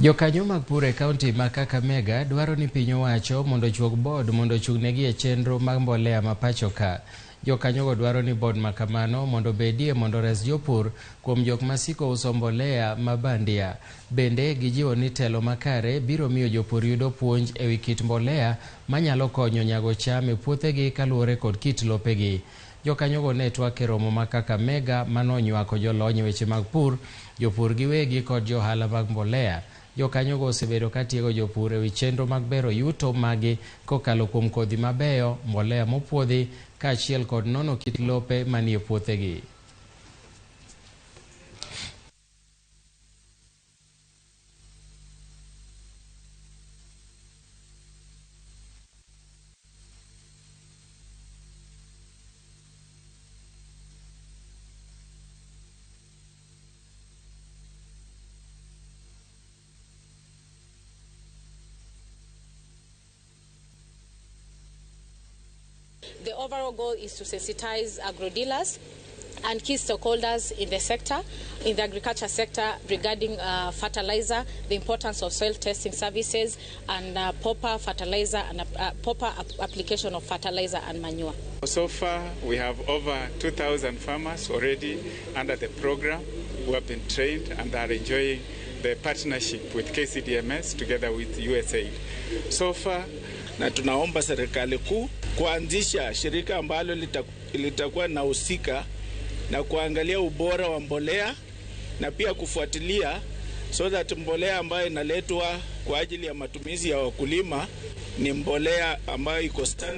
Jokanyo mag pur e kaunti ma Kakamega dwaro ni piny owacho mondo ochuog board mondo ochung'negi e chenro mag mbolea ma pacho ka. Jokanyogo dwaro ni board ma kamano mondo obedie mondo ores jopur kuom jok masiko uso mbolea ma bandia. Bende gijiwo ni telo makare biro miyo jopur yudo puonj ewi kit mbolea manyalo konyo nyago cham e puothegi kaluwore kod kit lopegi. Jokanyogo ne twak e romo ma Kakamega manonywako jolony e weche mag pur, jopur giwegi kod johala mag mbolea. Jokanyogo osebedo ka tiego jopur ewi chenro mag bero yuto magi kokalo kuom kodhi mabeyo, mbolea mopuodhi kaachiel kod nono kit lope manie puothegi. The overall goal is to sensitize agro-dealers and key stakeholders in the sector, in the agriculture sector, regarding fertilizer, the importance of soil testing services, and proper fertilizer and proper application of fertilizer and manure. So far, we have over 2,000 farmers already under the program who have been trained and are enjoying the partnership with KCDMS together with USAID. So far, na tunaomba serikali kuu kuanzisha shirika ambalo litakuwa na husika na kuangalia ubora wa mbolea na pia kufuatilia so that mbolea ambayo inaletwa kwa ajili ya matumizi ya wakulima ni mbolea ambayo iko standard.